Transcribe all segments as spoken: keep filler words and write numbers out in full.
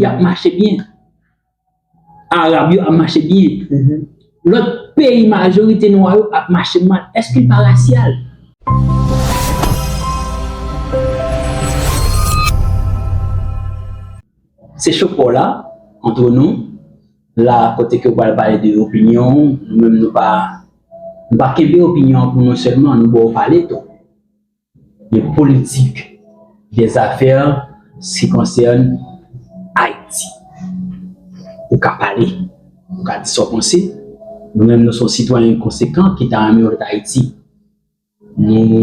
ap mache byen. Arab yo ap mache byen. Lòt peyi, majorite nwa yo ap mache mal. Èske l pa rasyal? Se chopò la, antre nou, la kote ke w pral pale de opinyon, nou menm nou pa, nou pa kenbe opinyon an pou nou sèlman, nou ba w pale tou. De politik, de zafè ki konsène Ayiti. Ou ka pale, ou ka di sa w panse. Nou menm nou se yon sitwayen konsekan ki ta renmen rete Ayiti. Nou,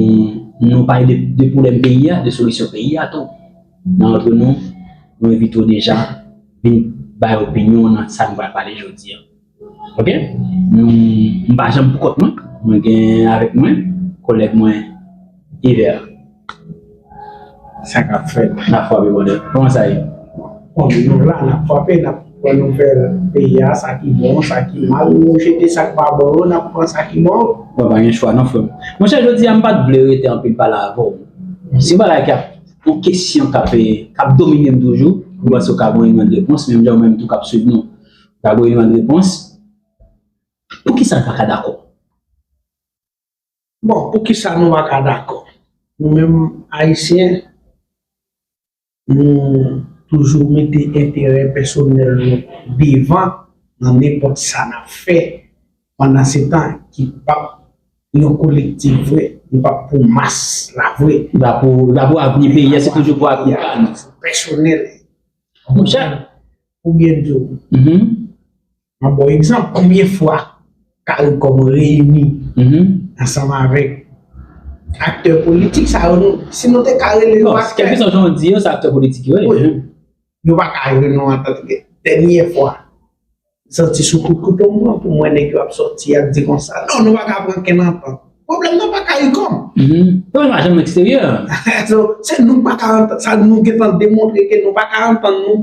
nou pale de, de pwoblèm peyi a, de solisyon peyi a tou. Nan antre nou, nou envite w deja vin bay opinyon w nan sa nou pral pale jodi a. Ok? Nou, m pa janm pou kont mwen. Mwen gen avèk mwen kolèg mwen Ever. Sa k ap fèt? N ap frape, brother. Kòman sa ye? Bon, nou la, n ap frape, n ap pran nouvèl peyi a, sa ki bon, sa ki mal, nou jete sa k pa bon yo, n ap pran sa ki bon yo. Bon, pa gen chwa non, frè m. Monchè, jodi a, m pa t vle rete anpil pale avè w. Se yon bagay k ap, yon kesyon k ap, k ap domine m toujou. M panse w ka ban yon repons, menm jan w menm tou k ap swiv nou. Ou ka ban yon repons. Poukisa n pa ka dakò? Bon, poukisa nou pa ka dakò? Nou menm Ayisyen, nou toujou mete enterè pèsonèl nou devan nan nenpòt sa n ap fè. Pandansetan ki p ap yon kolektif vre, li p ap pou mas la vre. Li pa pou, li pa pou avni peyi a, se toujou pou avni pa nou. Pèsonèl. Monchè. Oubyen di w, mhm. Mwen ba w egzanp, konbyen fwa CARICOM reyini ansanm avèk aktè politik sa yo, nou, si nou te ka rele yo aktè. Kèlkeswa jan w di yo, se aktè politik yo ye. Wi. Yo pa ka rele nou antant ke dènye fwa. Santi sou kout kouto m pran pou mwen nèg yo ap sòti, ap di konsa. Non, nou pa ka pran kenn antant. Pwoblèm nan pa CARICOM. Pwoblèm pa janm eksteryè. So, se nou pa ka antann, sa nou gentan demontre ke nou pa ka antann nou.